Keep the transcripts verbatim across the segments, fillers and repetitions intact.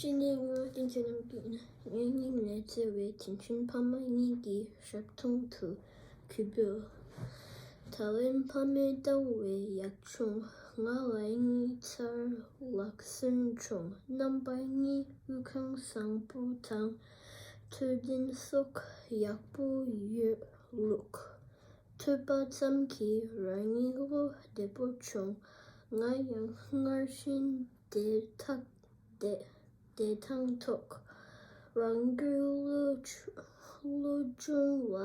བཀྲ་ཤིས་བདེ་ལེགས། ངའི་མིང་ལ་བརྩེ་བའི་དྲིན་ཆེན་ཕ་མ་གཉིས་ཀྱི་ཞབས་དྲུང་དུ་གུས་འབུལ། ད་ལན་ཕ་མས་བཏང་བའི་གཡག་ཆུང་། ང་ལ་གཉིས་ཚར་ལག་སོན་བྱུང་། རྣམ་པ་གཉིས་དབུལ་ཁང་བཟང་པོ་དང་། འཕྲོད་བསྟེན་སོགས་ཡག་པོ་ཡོད་ལུགས། ཐོས་པ་ཙམ་གྱིས་རང་ཉིད་བློ་བདེ་པོ་བྱུང་། ང་ཡང་སྔར་བཞིན་བདེ་ཐག་བདེ་བདེ་ཐང་ཐོག་རང་རྒྱུད་བློ་ཆུ་བློ་སྦྱོང་ལ་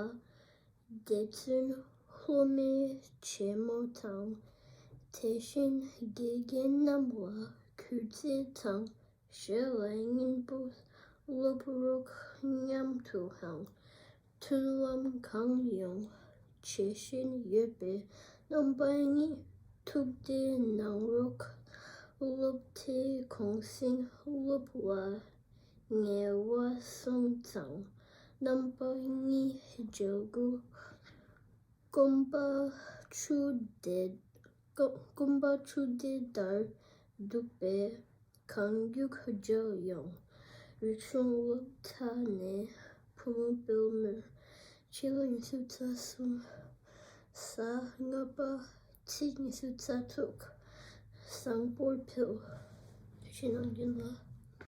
བདེ་བརྩོན་སློབ་མའི་ཆེན་མོ་དང་། དེ་བཞིན་དགེ་རྒན་རྣམས་ལ་གུས་བརྩི་དང་། གཞན་ལ་སྙིང་པོ་སློབ་རོགས་སྙམ་དུའང་མཐུན་ལམ་གང་ཡོང་བྱེད་བཞིན་ཡོད་པས། རྣམ་པ་གཉིས་ཐུགས་བདེ་གནང་རོགས། སློབ་གྲྭའི་གུང་སེང་སློབ་ལ་ངལ་བ་སོང་ཙང་། རྣམ་པ་གཉིས་མཇལ་དགོས། སྐོམ་པ་ཆུ་འདྲེས། སྐོམ་པ་ཆུ་འདྲེས་ལྟར་འདུག་པས། གང་མགྱོགས་མཇལ་ཡོང་། རིག་གཞུང་སློབ་གྲྭ་ནས་བུ་མོ་དཔལ་མོས་ཕྱི་ལོ་ཉི་ཤུ་རྩ་གསུམ། གཟའ་ལྔ་པ་ཚེས་ཉི་ཤུ་རྩ་དྲུག་བཟང་པོར་ཕེབས། ཞེས་གནང་རྒྱུ་ལ་